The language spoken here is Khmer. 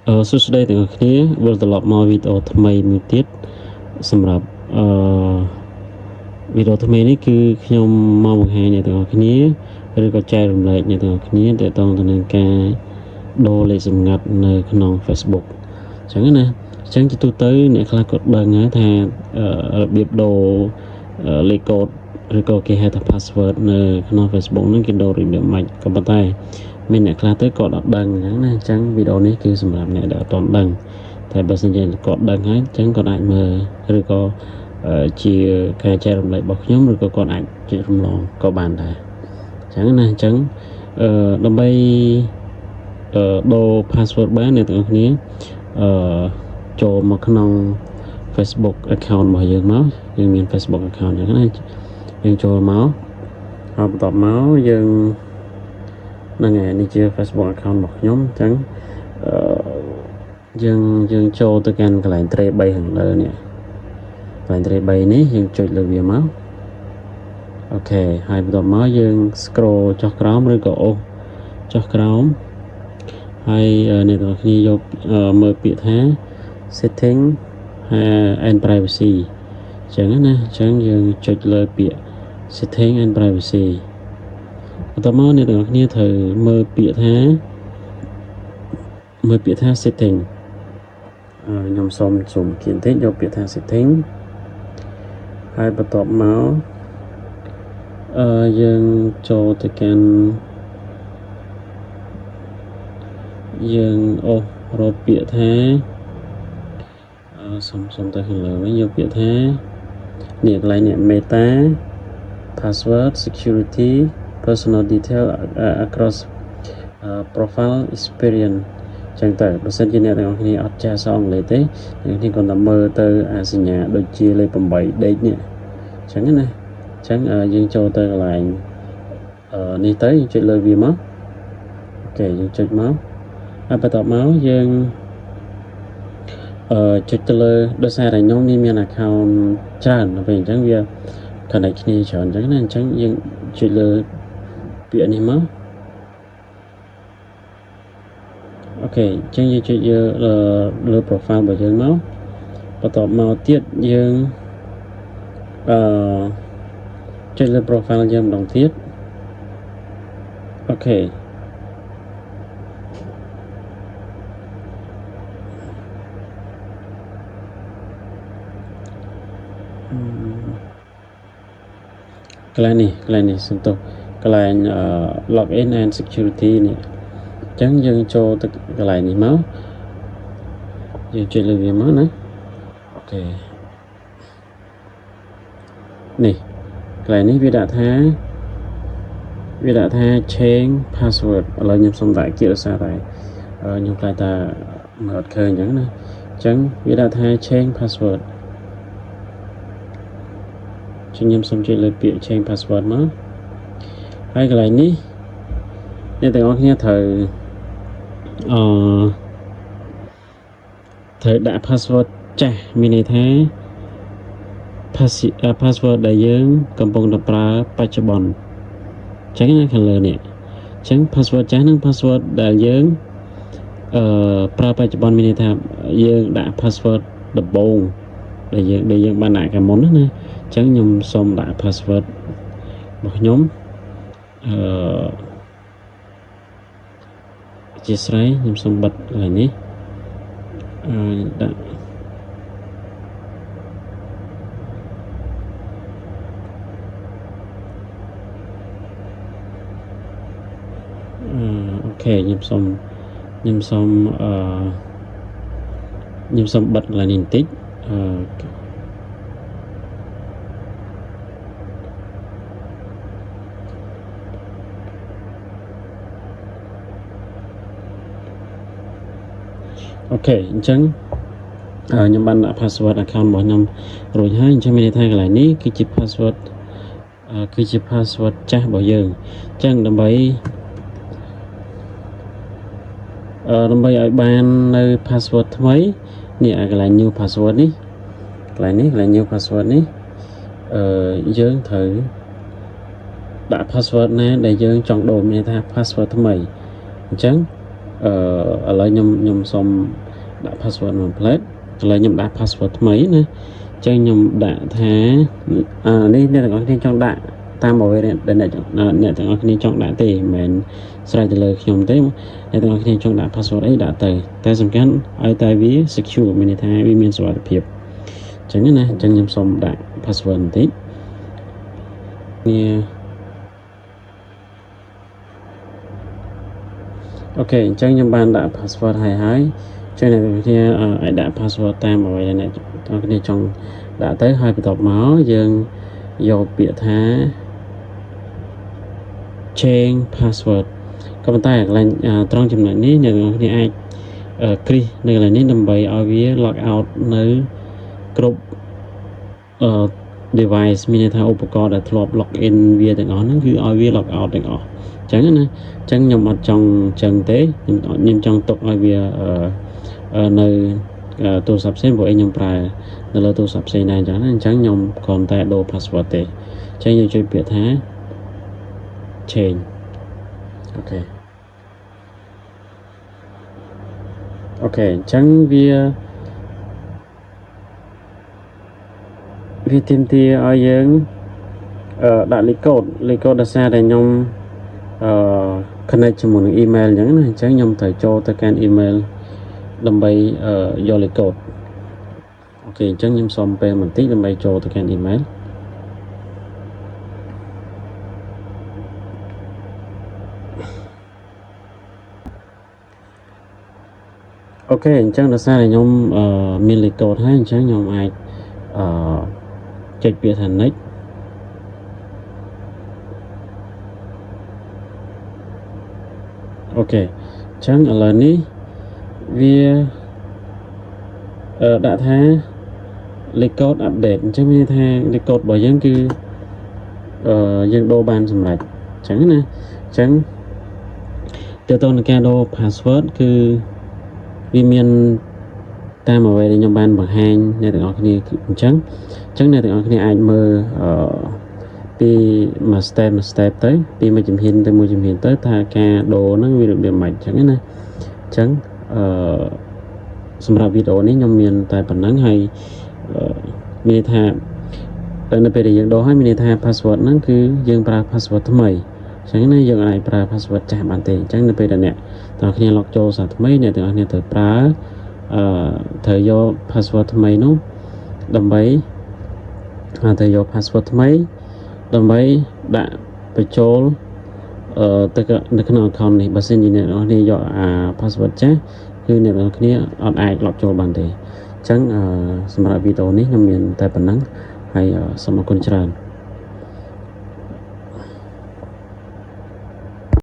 សួស្តីទាំងអស់គ្នាវិលត្រឡប់មកវីដេអូថ្មីមួយទៀតសម្រាប់អឺវីដេអូថ្មីនេះគឺខ្ញុំមកបង្ហាញអ្នកទាំងអស់គ្នាឬក៏ចែករំលែកអ្នកទាំងអស់គ្នាទាក់ទងទៅនឹងការដូរលេខសម្ងាត់នៅក្នុង Facebook អញ្ចឹងណាអញ្ចឹងជាទូទៅអ្នកខ្លះក៏ដឹងហើយថារបៀបដូរលេខកូដឬក៏គេហៅថា password នៅក្នុង Facebook ហ្នឹងគេដូររបៀបម៉េចក៏ប៉ុន្តែមានអ្នកខ្លះទៅគាត់អត់ដឹងអញ្ចឹងណាអញ្ចឹងវីដេអូនេះគឺសម្រាប់អ្នកដែលអត់ទាន់ដឹងតែបើសិនជាគាត់ដឹងហើយអញ្ចឹងគាត់អាចមើលឬក៏ជាការចែករំលែករបស់ខ្ញុំឬក៏គាត់អាចចែករំលងក៏បានដែរអញ្ចឹងណាអញ្ចឹងអឺដើម្បីដូរ password បានអ្នកទាំងអស់គ្នាអឺចូលមកក្នុង Facebook account របស់យើងមកយើងមាន Facebook account អញ្ចឹងណាយើងចូលមកហើយបន្ទាប់មកយើងហ្នឹងហើយនេះជា Facebook account របស់ខ្ញុំអញ្ចឹងអឺយើងយើងចូលទៅកាន់កន្លែង tray 3ខាងលើនេះកន្លែង tray 3នេះយើងចុចលើវាមក OK ហើយបន្ទាប់មកយើង scroll ចុះក្រោមឬក៏អូសចុះក្រោមហើយអ្នកទាំងអស់គ្នាយកមើលពាក្យថា setting and privacy អញ្ចឹងណាអញ្ចឹងយើងចុចលើពាក្យ setting and privacy បន្ទាប់មកអ្នកទាំងអស់គ្នាត្រូវមើលពាក្យថាមើលពាក្យថា setting ខ្ញុំសូមសូមគៀនតិចយកពាក្យថា setting ហើយបន្ទាប់មកអឺយើងចូលទៅកាន់យើងអូសរកពាក្យថាអឺសុំសុំទៅខាងលើវិញយកពាក្យថានេះកន្លែងនេះ Meta password security personal detail across profile experience ចឹងទៅបើសិនជាអ្នកទាំងអស់គ្នាអត់ចេះអក្សរអង់គ្លេសទេអ្នកគ្នាគ្រាន់តែមើលទៅអាសញ្ញាដូចជាលេខ8ដេកនេះចឹងណាចឹងយើងចូលទៅកន្លែងនេះទៅយើងចុចលើវាមក OK យើងចុចមកហើយបន្ទាប់មកយើងអឺចុចទៅលើដោយសារតែខ្ញុំនេះមាន account ច្រើនដល់ពេលអញ្ចឹងវា connect គ្នាច្រើនអញ្ចឹងណាអញ្ចឹងយើងចុចលើពាក្យនេះមក OK អញ្ចឹងយើងចុចយកលើ profile របស់យើងមកបន្ទាប់មកទៀតយើងអឺចុចលើ profile យើងម្ដងទៀត OK កន្លែងនេះកន្លែងនេះសំទោសកន្លែង login and security នេះអញ្ចឹងយើងចូលទៅកន្លែងនេះមកយើងចុចលើវាមកណា OK នេះកន្លែងនេះវាដាក់ថាវាដាក់ថា change password ឥឡូវខ្ញុំសូមដាក់ជាអក្សរតែខ្ញុំខ្លាចថាមើលអត់ឃើញអញ្ចឹងណាអញ្ចឹងវាដាក់ថា change password ចឹងខ្ញុំសូមចុចលើពាក្យ change password មកហើយកន្លែងនេះអ្នកទាំងអស់គ្នាត្រូវអឺត្រូវដាក់ password ចាស់មានន័យថា password ដែលយើងកំពុងតែប្រើបច្ចុប្បន្នអញ្ចឹងណាខាងលើនេះអញ្ចឹង password ចាស់និង password ដែលយើងអឺប្រើបច្ចុប្បន្នមានន័យថាយើងដាក់ password ដំបូងដែលយើងបានដាក់កាលមុនណាអញ្ចឹងខ្ញុំសូមដាក់ password របស់ខ្ញុំអឺអធិស្ឋានខ្ញុំសូមបិទកន្លែងនេះអឺដាក់អឺ OK ខ្ញុំសូមខ្ញុំសូមអឺខ្ញុំសូមបិទកន្លែងនេះបន្តិចអឺ OK អញ្ចឹងខ្ញុំបានដាក់ password account របស់ខ្ញុំរួចហើយអញ្ចឹងមានន័យថាកន្លែងនេះគឺជា password គឺជា password ចាស់របស់យើងអញ្ចឹងដើម្បីអឺដើម្បីឲ្យបាននៅ password ថ្មីនេះអាកន្លែង new password នេះកន្លែងនេះកន្លែង new password នេះអឺយើងត្រូវដាក់ password ណាដែលយើងចង់ដូរមានន័យថា password ថ្មីអញ្ចឹង ឥឡូវខ្ញុំសុំដាក់ password មួយផ្លែតឥឡូវខ្ញុំដាក់ password ថ្មីណាអញ្ចឹងខ្ញុំដាក់ថាអានេះអ្នកទាំងអស់គ្នាចង់ដាក់តាមអ្វីដែលអ្នកទាំងអស់គ្នាចង់ដាក់ទេមិនមែនស្រេចទៅលើខ្ញុំទេអ្នកទាំងអស់គ្នាចង់ដាក់ password អីដាក់ទៅតែសំខាន់ឲ្យតែវា secure មានន័យថាវាមានសុវត្ថិភាពអញ្ចឹងណាអញ្ចឹងខ្ញុំសូមដាក់ password បន្តិចនេះ OK អញ្ចឹងខ្ញុំបានដាក់ password ហើយហើយចឹងអ្នកទាំងគ្នាអាចដាក់ password តាមអ្វីដែលអ្នកទាំងគ្នាចង់ដាក់ទៅហើយបន្ទាប់មកយើងយកពាក្យថា change password ក៏ប៉ុន្តែកន្លែងត្រង់ចំណុចនេះអ្នកទាំងគ្នាអាចគ្រីសនៅកន្លែងនេះដើម្បីឲ្យវា log out នៅគ្រប់អឺ device មានន័យថាឧបករណ៍ដែលធ្លាប់ log in វាទាំងអស់ហ្នឹងគឺឲ្យវា log out ទាំងអស់អញ្ចឹងណាអញ្ចឹងខ្ញុំអត់ចង់អញ្ចឹងទេខ្ញុំចង់ទុកឲ្យវានៅទូរស័ព្ទផ្សេងព្រោះអីខ្ញុំប្រើនៅលើទូរស័ព្ទផ្សេងដែរអញ្ចឹងណាអញ្ចឹងខ្ញុំគ្រាន់តែដូរ password ទេអញ្ចឹងយើងចុចពាក្យថា change OK OK អញ្ចឹងវាទាមទារឲ្យយើងដាក់លេខកូដលេខកូដដោយសារតែខ្ញុំអឺ connect ជាមួយនឹង email អញ្ចឹងណាអញ្ចឹងខ្ញុំត្រូវចូលទៅកាន់ email ដើម្បីយកលេខកូដ OK អញ្ចឹងខ្ញុំសុំពេលបន្តិចដើម្បីចូលទៅកាន់ email OK អញ្ចឹងដោយសារតែខ្ញុំមានលេខកូដហើយអញ្ចឹងខ្ញុំអាចអឺចុចពាក្យថា next OK អញ្ចឹងឥឡូវនេះវាដាក់ថាលេខកូដ update អញ្ចឹងមានន័យថាលេខកូដរបស់យើងគឺយើងដូរបានសម្រេចអញ្ចឹងណាអញ្ចឹងតើតើនឹងការដូរ password គឺវាមានតាមអ្វីដែលខ្ញុំបានបង្ហាញអ្នកទាំងអស់គ្នាអញ្ចឹងអញ្ចឹងអ្នកទាំងអស់គ្នាអាចមើលអឺពីមួយ step មួយ step ទៅពីមួយជំហានទៅមួយជំហានទៅថាការដូរហ្នឹងវារបៀបម៉េចអញ្ចឹងណាអញ្ចឹងអឺសម្រាប់វីដេអូនេះខ្ញុំមានតែប៉ុណ្ណឹងហើយមានន័យថានៅពេលដែលយើងដូរហើយមានន័យថា password ហ្នឹងគឺយើងប្រើ password ថ្មីអញ្ចឹងណាយើងអាចប្រើ password ចាស់បានទេអញ្ចឹងនៅពេលដែលអ្នកទាំងគ្នា log ចូលសារថ្មីអ្នកទាំងអស់គ្នាត្រូវប្រើត្រូវយក password ថ្មីនោះដើម្បីត្រូវយក password ថ្មីដើម្បីដាក់បញ្ចូលទៅនៅក្នុង account នេះបើសិនជាអ្នកទាំងអស់គ្នាយកអា password ចាស់គឺអ្នកទាំងអស់គ្នាអត់អាច log ចូលបានទេអញ្ចឹងសម្រាប់វីដេអូនេះខ្ញុំមានតែប៉ុណ្ណឹងហើយសូមអរគុណច្រើន។